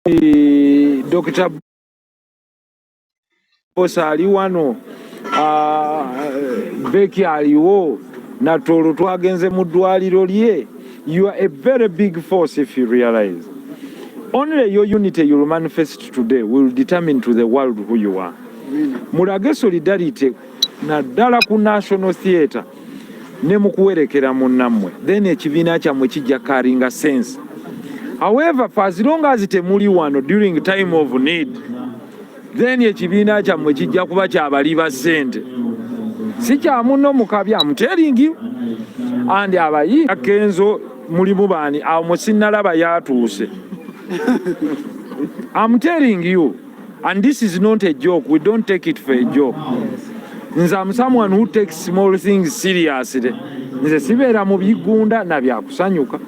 Dr. Bosa ali wano, Becky aliwo, Natolo twagenze mu ddwaliro lye. You are a very big force if you realize. Only your unity you will manifest today will determine to the world who you are. Mulage solidarity naddala ku National Theatre ne mu kuwerekera munnammwe, then ekibiina kyammwe kijja carryinga sense. However, for as long as temuli wano during time of need, then ekibiina kyammwe kijja kuba kyabali ba ssente, si kya munno mukabya. I'm telling you. And abayi Kenzo mulimu baani awo musinnalaba yatuuse. I'm telling you, and this is not a joke. We don't take it for a joke. Nze am someone who takes small things seriously. Nze sibeera mu bigunda na byakusanyuka,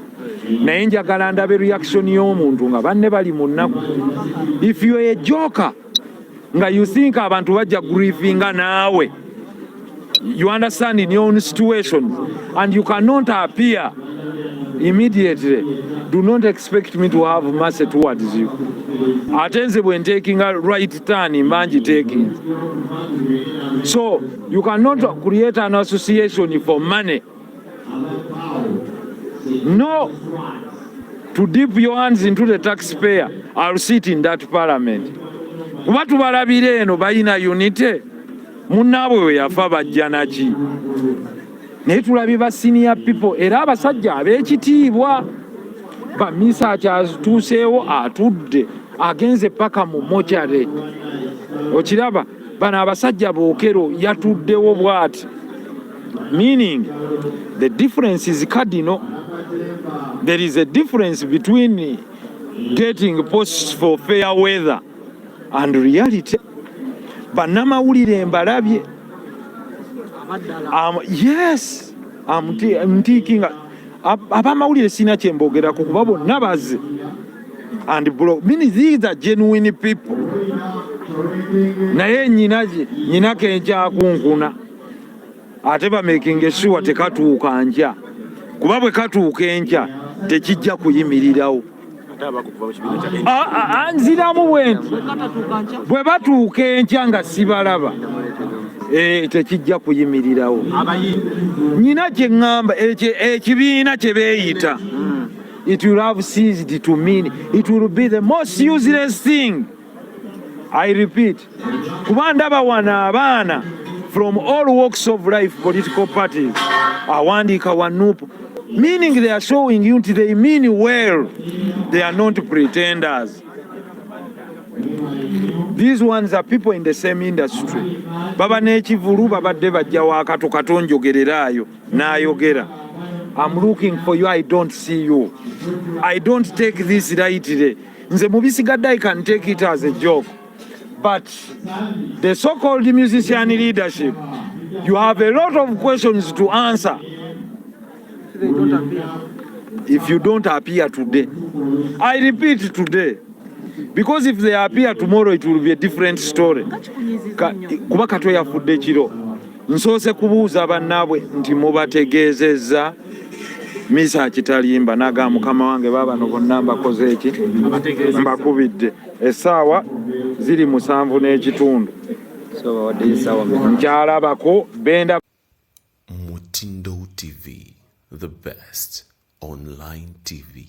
naye njagala ndabe reaction y'omuntu nga banne bali mu nnaku. If you are a joker nga you think abantu bajja grievinga naawe, you understand, in your own situation, and you cannot appear immediately, do not expect me to have mercy towards you. Ate nze bwe ntakinga right turn, mba ngitaking. So you cannot create an association for money, no, to dip your hands into the taxpayer. I'll sit in that parliament, kuba tubalabira eno balina unity. Munnaabwe we yafa bajja naki? Naye tulabye ba senior people era abasajja ab'ekitiibwa. Bamisa akyatuuseewo, atudde, agenze paka mu mortuary. Okiraba bano abasajja bookero yatuddewo bw'ati, meaning the difference is cardinal. There is a difference between getting posts for fair weather and reality. Bannamawulire mbalabye. Yes, ntiikinga abamawulire sina kyembogerako kuba bonna bazze and bro, meaning these are genuine people, naye nyina nyina kenkyakunkuna ate bamakinga sure tekatuuka nkya, kuba bwe katuuka enkya tekijja kuyimirirawo. Ah, ah, ah, nziramu bwe nti bwe batuuka enkya nga sibalaba, tekijja kuyimirirawo. Nyina kye ŋŋamba, ekibiina kye beeyita, it will have ceased to mean. It will be the most useless thing. I repeat, kuba ndaba wano abaana from all walks of life, political parties, awandiika wa NUP, meaning they are showing you nti they mean well. They are not pretenders. These ones are people in the same industry. Baba n'ekivulu babadde bajja wakato katonjogereraayo n'ayogera. I'm looking for you, I don't see you. I don't take this lightly. Nze mu bisigadde I can take it as a joke, but the so-called musician leadership, you have a lot of questions to answer if you don't appear today. I repeat, today, because if they appear tomorrow, it will be a different story. Kuba Kato yafudde kiro, nsoose kubuuza bannaabwe nti mubategeezezza? Misa akitalimba naga mukama wange, baabano bonna mbakoze eki, mbakubidde. Essaawa ziri 7:30. So bawaddeyo essaawa mmeka? Nkyalabako benda. Mutindo TV, the best online TV.